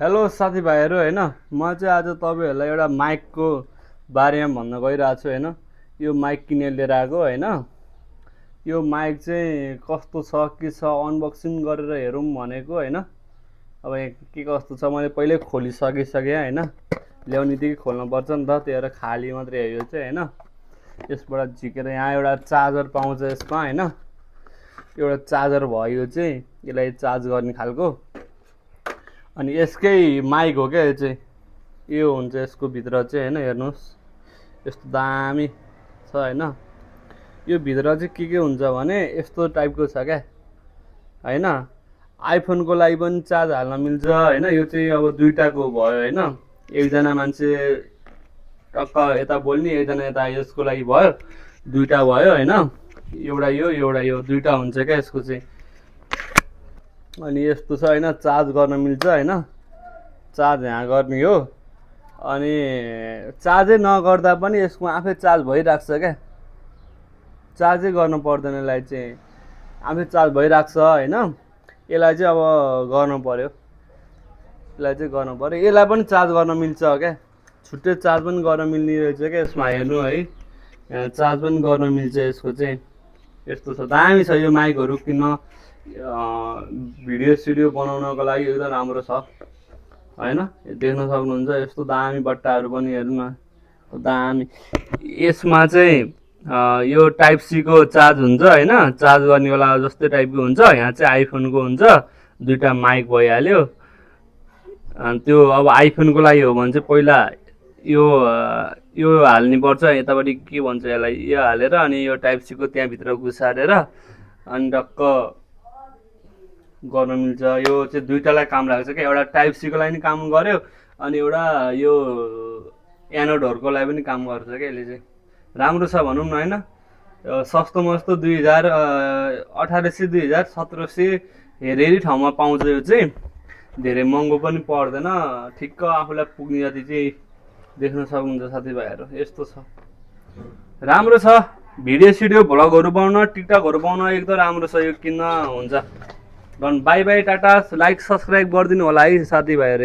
Hello साथीभाइहरू होइन, म चाहिँ आज तपाईँहरूलाई एउटा माइकको बारेमा भन्न गइरहेको छु होइन। यो माइक किनेर लिएर आएको होइन। यो माइक चाहिँ कस्तो छ के छ अनबक्सिङ गरेर हेरौँ भनेको होइन। अब के कस्तो छ मैले पहिल्यै खोलिसकेँ होइन। ल्याउनेदेखि खोल्नुपर्छ नि त, त्यही भएर खाली मात्रै हो यो चाहिँ होइन। यसबाट झिकेर यहाँ एउटा चार्जर पाउँछ यसमा होइन। एउटा चार्जर भयो यो चाहिँ, यसलाई चार्ज गर्ने खालको। अनि यसकै माइक हो क्या यो चाहिँ। यो हुन्छ यसको भित्र चाहिँ होइन। हेर्नुहोस् यस्तो दामी छ होइन। यो भित्र चाहिँ के हुन्छ भने यस्तो टाइपको छ क्या होइन। आइफोनको लागि पनि चार्ज हाल्न मिल्छ होइन। यो चाहिँ अब दुईटाको भयो होइन। एकजना मान्छे टक्क यता बोल्ने, एकजना यता यसको लागि भयो, दुईटा भयो होइन। एउटा यो दुईटा हुन्छ क्या यसको चाहिँ। अनि यस्तो छ होइन, चार्ज गर्न मिल्छ होइन। चार्ज यहाँ गर्ने हो। अनि चार्जै नगर्दा पनि यसको आफै चार्ज भइराख्छ क्या। चार्जै गर्नु पर्दैन यसलाई चाहिँ, आफै चार्ज भइराख्छ होइन। यसलाई चाहिँ अब गर्नु पर्यो, यसलाई पनि चार्ज गर्न मिल्छ क्या। छुट्टै चार्ज पनि गर्न मिल्ने रहेछ क्या यसमा। हेर्नु है, यहाँ चार्ज पनि गर्न मिल्छ यसको चाहिँ। यस्तो छ, दामी छ यो माइकहरू किन्न। भिडियो सिडियो बनाउनको लागि एकदम राम्रो छ होइन। देख्न सक्नुहुन्छ यस्तो दामी बट्टाहरू पनि हेर्नु न, दामी। यसमा चाहिँ यो टाइप सी को चार्ज हुन्छ होइन। चार्ज गर्नेवाला जस्तै टाइपको हुन्छ। यहाँ चाहिँ आइफोनको हुन्छ। दुईटा माइक भइहाल्यो। अनि त्यो अब आइफोनको लागि हो भने चाहिँ पहिला यो हाल्ने पर्छ यतापट्टि, के भन्छ यसलाई, यो हालेर अनि यो टाइप सी को त्यहाँभित्र घुसारेर अनि टक्क गर्न मिल्छ। यो चाहिँ दुईटालाई काम लाग्छ क्या। एउटा टाइप सी को लागि पनि काम गर्यो अनि एउटा यो एनोडहरूको लागि पनि काम गर्छ क्या यसले चाहिँ। राम्रो छ भनौँ न होइन। सस्तो मस्तो 1800 2000 1700 हेरी ठाउँमा पाउँछ यो चाहिँ। धेरै महँगो पनि पर्दैन, ठिक्क आफूलाई पुग्ने जति चाहिँ। देख्न सक्नुहुन्छ साथीभाइहरू, यस्तो छ, राम्रो छ। भिडियो सिडियो भ्लगहरू बनाउन, टिकटकहरू बनाउन एकदम राम्रो छ। यो किन्न हुन्छ। By by, Tata. Like subscribe गरिदिनु होला है साथीभाइहरू।